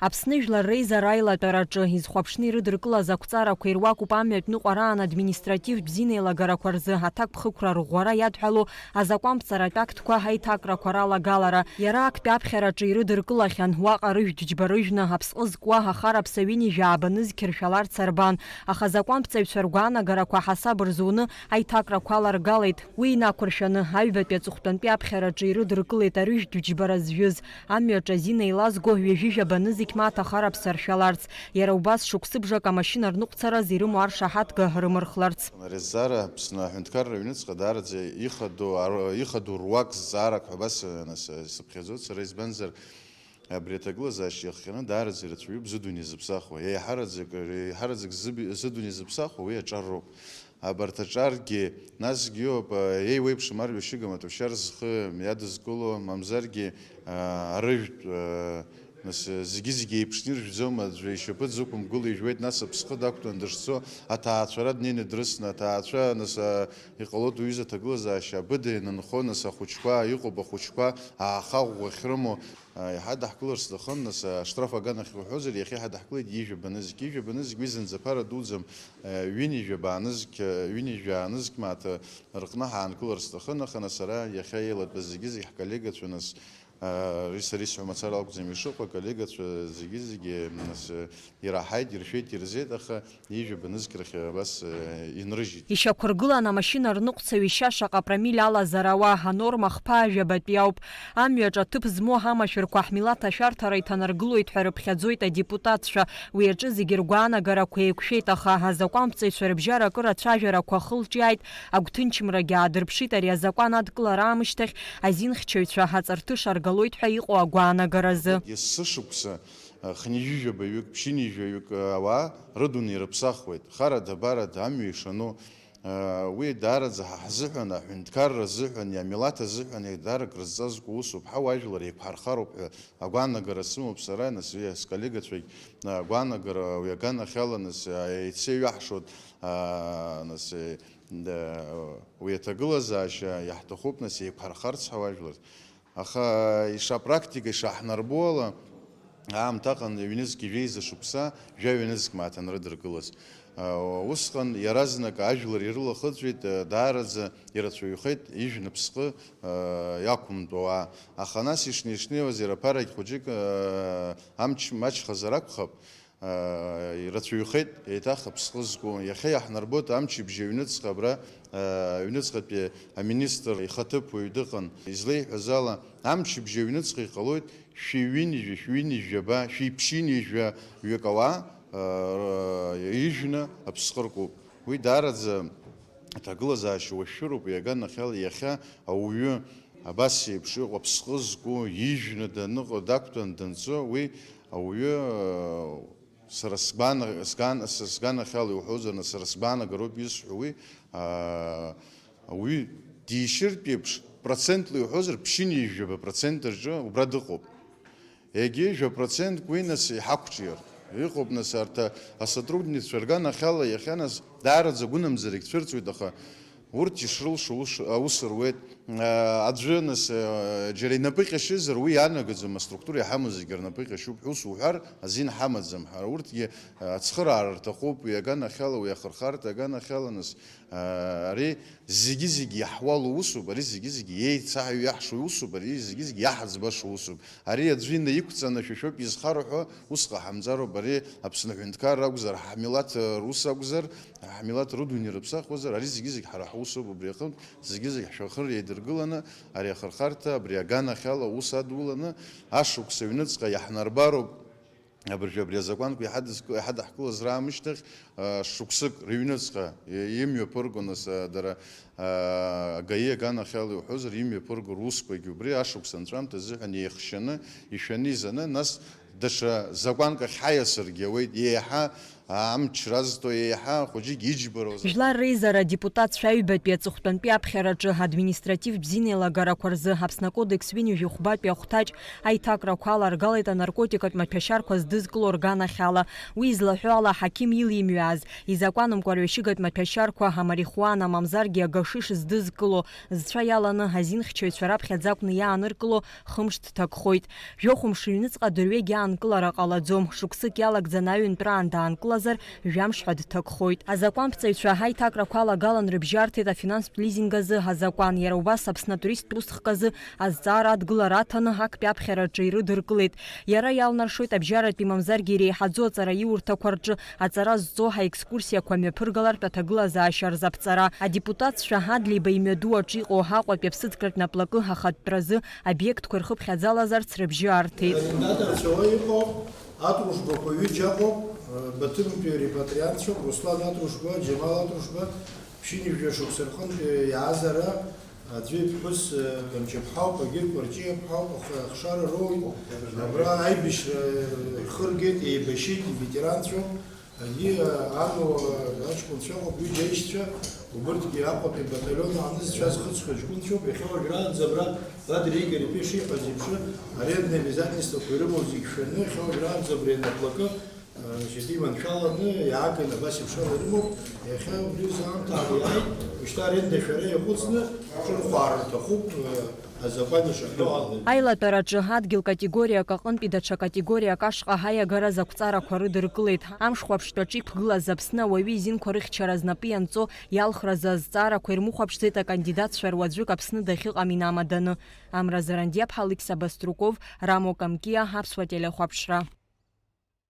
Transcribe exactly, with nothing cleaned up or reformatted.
Аԥсны жәлар реизара аилатәараҿы изхәаԥшны ирыдыркылаз ақәҵарақәа ируакуп амҩатә ныҟәараан административтә бзианеилагарақәа рзы аҭакԥхықәра рӷәӷәара иадҳәало азакәанԥҵаратә актқәа аиҭакрақәа ралагалара. Иара актәи аԥхьараҿы ирыдыркылахьан, уаҟа рыжәтә џьба рыжәны аԥсҟы зкуа ахараԥса ҩынҩажәи ааба нызқь ршәаларц арбан, аха азакәанԥҵаҩцәа ргәаанагарақәа ҳасаб рзуны аиҭакрақәа аларгалеит. Уи инақәыршәаны, аҩбатәи аҵыхәтәантәи аԥхьараҿы ирыдыркылеит арыжәтә џьба разжәыз, амҩаҿы азин еилазго ҩажәижәаба нызқь мааҭ ахараԥса ршәаларц, иара убас шықәсыбжак амашьына рныҟәцараз ирымоу аршаҳаҭга рымырхларц. Ари азҵаара Аԥсны аҳәынҭқарра аҩныҵҟа даараӡа ихадоу, ар-, ихадоу руак зҵаарак ҳәа абас, э, нас, э, сыԥхьаӡоит сара, избанзар, абри аҭагылазаашьа иахҟьаны даараӡа ирацәаҩуп зыдунеи зыԥсахуа. Еиҳараӡак, еиҳараӡак зыб-, зыдунеи зыԥсахуа уи аҿар роуп. Абарҭ аҿаргьы, насгьы иоуп, э, еиуеиԥшым арҩашьыга маҭәашьар зхы иадызкыло, мамзаргьы, э, арыжәтә, э, нас, э, зегьы-зегьы еиԥшны иржәӡом, аӡәы ишьапы дзықәымгыло ижәуеит, нас аԥсхы дақәтәан дышцо, аҭаацәара днеины дрысны, аҭаацәа, нас, э, иҟалоит уҩыза аҭагылазаашьа абыда ианынхо, нас ахәыҷқәа, иҟоуп ахәыҷқәа, ааха ӷәӷәа ахьрымоу, Иҳадаҳкылар сҭахын, нас, аштраф аганахь уҳәозар, иахьа иҳадаҳкылеит ҩажәа банызқь. Ҩажәа банызқь уи зынӡа ԥара дуӡӡам, ҩынҩажәа баанызқь, ҩынҩажәа аанызқь мааҭ рҟны ҳаанкылар сҭахын, аха нас ара иахьа еилатәаз зегьы-зегь ҳколлегацәа, нас, ари сара исҳәо мацара акәӡам ишыҟоу, аколлегацәа зегьы-зегьы, нас, ираҳаит, иршәеит, ирзеит, аха ҩажәа банызқь рахь абас, э, инрыжьит. Ишьақәыргылан амашьына рныҟәцаҩ ишьа шаҟа промилле алазар ауа, анорма хԥа ажәабатәи ауп. Амҩаҿ аҭыԥ змоу ҳамашәырқәа ҳмилаҭ ашәарҭара иҭанаргылоит ҳәа рыԥхьаӡоит адепутатцәа. Уи аҿы зегьы ргәаанагарақәа еиқәшәеит, аха азакәанԥҵаҩцәа рыбжьара акыр ацәажәарақәа ахылҿиааит, агәҭынчымрагьы аадырԥшит ари азакәан адкылара аамышьҭахь азинхьчаҩцәа аҵарҭыша ргалоит ҳәа иҟоу агәаанагаразы. Есышықәса хынҩажәижәабаҩык, ԥшьынҩажәаҩык ауаа рыдунеи рыԥсахуеит, харада-барада амҩа ишану. Уи даараӡа ҳа ҳзыҳәан, аҳәынҭқарра азыҳәан, амилаҭ азыҳәан даара крызҵазкуа усуп, ҳауаажәлар еиқәҳархароуп ҳәа агәаанагара сымоуп сара, нас уи сколлегацәагь агәаанагара уи аганахьала, нас, еицеиҩаҳшоит, нас, уи аҭагылазаашьа иаҳҭахуп, нас еиқәҳархарц ҳауаажәлар. Аха ишапрактика ишаҳнарбо ала, аамҭа аҟан ҩнызқь жәеиза шықәса, жәаҩа нызқь мааҭ анрыдыркылаз. Усҟан иаразнак ажәлар ирылахыҵәеит, даараӡа ирацәаҩхеит, ижәны ԥсҟы иақәымтәоу ауаа. Аха нас ишнеи-шнеиуаз иара ԥарагь хәыҷык амч маҷхазар акәхап, ирацәаҩхеит, еиҭах аԥсҟы зку. Иахьа иаҳнарбоит амчыбжьа аҩныҵҟа абра, аҩныҵҟатәи аминистр ихаҭыԥуаҩ дыҟан. Излеиҳәаз ала, амчыбжьа аҩныҵҟа иҟалоит шәи ҩынҩажәа, шәи ҩынҩажәаба, шәи ԥшьынҩажәа ҩык ауаа, ижәны аԥсҟы ркуп. Уи даараӡа аҭагылазаашьа уашәшәыроуп, иаганахьала иахьа ауаҩы абас еиԥш иҟоу аԥсҟы зку, ижәны даныҟоу, дақәтәан данцо, уи ауаҩы, сара сгәана-, сган-, сганахьала иуҳәозар, нас сара сгәаанагароуп исҳәо уи, аа, ауаҩы дишьыртә еиԥш, процентла иуҳәозар, ԥшьынҩажәаба процент рҿы убра дыҟоуп. Егьи жәа процентк уи нас иҳақәҿиар. Иҟоуп нас арҭ асотрудникцәа рганахьала иахьа нас даараӡа гәынамӡарагь цәырҵуеит, аха урҭ ишрылшо ус, аус руеит. Аӡәы нас, џьара инапы ҟьашьызар, уи иаанагаӡом, аструктура иҳамоу зегьы рнапы ҟьашьуп ҳәа ус уҳәар, азин ҳамаӡам. Ҳара урҭгьы ацхыраара рҭахуп, уи аганахьала, уи ахырхарҭа аганахьала нас, ари зегьы-зегь иаҳуало усуп, ари зегьы-зегь еицаҳаҩ иаҳшо усуп, ари зегьы-зегь иаҳаӡбашо усуп. Ари аӡәы инаиқәҵаны шәа шәоуп изхароу ҳәа ус ҟаҳамҵароуп, ари Аԥсны аҳәынҭқарра акәзар, ҳмилаҭ рус акәзар, ҳмилаҭ рыдунеи рыԥсахуазар, ари зегьы-зегь ҳара ҳусуп, убри аҟынтә зегьы-зегь ҳшәахыр еидыргыланы, ари ахырхарҭа, абри аганахьала аус адуланы, ашықәс аҩныҵҟа иаҳнарбароуп. Абыржәы абри азакәанқәа иҳадызк-, иҳадаҳкылаз раамышьҭахь, а, шықәсык рыҩныҵҟа и-, имҩаԥырго, нас, а, дара, а, агаи аганахьала иуҳәозар, имҩаԥырго русқәагьы убри ашықәс анҵәамҭа азыҳәан еихшьаны, ишәаны изаны, нас даҽа закәанк ахь ҳаиасыргьы ауеит, еиҳа амч разҭо, еиҳа хәыҷык иџьбароу. Жәлар реизара адепутатцәа аҩбатәи аҵыхәтәантәи аԥхьараҿы административтә бзианеилагарақәа рзы Аԥсны акодекс ҩынҩажәи хәбатәи ахәҭаҷ аиҭакрақәа аларгалеит анаркотикатә маҭәашьарқәа здызкыло рганахьала. Уи излаҳәо ала, аҳақьым илимҩааз, изакәанымкәа арҩашьыгатә маҭәашьарқәа, амарихуана, мамзаргьы агашиш здызкыло, зцәа иаланы азинхьчаҩцәа раԥхьаӡа акәны иааныркыло хымш дҭакхоит. Жәохә мшы ҩныҵҟа дырҩегь Нкылара ҟалаӡом. Шықәсык иалагӡаны аҩынтәраан даанкылазар, жәамш ҳәа дҭакхоит. Азакәанԥҵаҩцәа аиҭакрақәа алагалан рыбжьы арҭеит афинанстә лизинг азы азакәан. Иара убас Аԥсны атуристтә усхк азы азҵаара адгылара аҭаны актәи аԥхьараҿы ирыдыркылеит. Иара иалнаршоит абжьаратәи мамзаргьы иреиҳаӡоу аҵараиурҭақәа рҿы аҵара зҵо аекскурсиақәа мҩаԥыргалартә аҭагылазаашьа рзаԥҵара. Адепутатцәа Адлеиба имҩаду аҿы иҟоу Аҟәатәи аԥсыӡкратә наплакы ахатәтәразы обиектқәа ирхыԥхьаӡалазарц рыбжьы арҭеит. Арендаторцәа уа иҟоуп, атружбақәа ҩыџьа ыҟоуп, Баҭымтәи арепатриантцәоуп, Руслан Атружба, Џьамал Атружба, ԥшьынҩажәа шықәса рҟынтә иааз ара, аӡәы иԥҳәыс, Камчыԥҳауп, агьырқәа рҿиаԥҳауп, ахшара роуит, абра аибашьра ихыргеит, еибашьит, иветеранцәоуп. Егьи, ану, аҷкәынцәа ыҟоуп, ҩыџьа аишьцәа, убырҭгьы Аҟәатәи баталион аанызцәа зхыҵхьоу ҷкәынцәоуп, иахьа уажәраанӡа абра Бадра Игор иԥа ишиҳәаз еиԥш, арендный обязательствақәа ирымоу зегь шәаны, иахьа уажәраанӡа абри анаплакы, значит, иманшәаланы иааганы абас еиԥш ала ирымоуп, иахьа убри рзы аамҭа аалиааит, уажәшьҭа аренда шәара иаҟәыҵны, шәырхәаар рҭахуп, азакәан ишаҳәо ала. Аилатәараҿы адгьыл категориак аҟынтәи даҽа категориак ашҟа аиагараз ақәҵарақәа рыдыркылеит. Амшхәаԥштәаҿы иқәгылаз Аԥсны ауаҩы изинқәа рыхьчара знапы ианҵо иалхразы азҵаарақәа ирмыхәаԥшӡеит акандидатцәа руаӡәык Аԥсны дахьыҟам инамаданы. Амра Зарандиаԥҳа, Алықьса Баструков, Рамо Камкиа, Аԥсуа телехәаԥшра.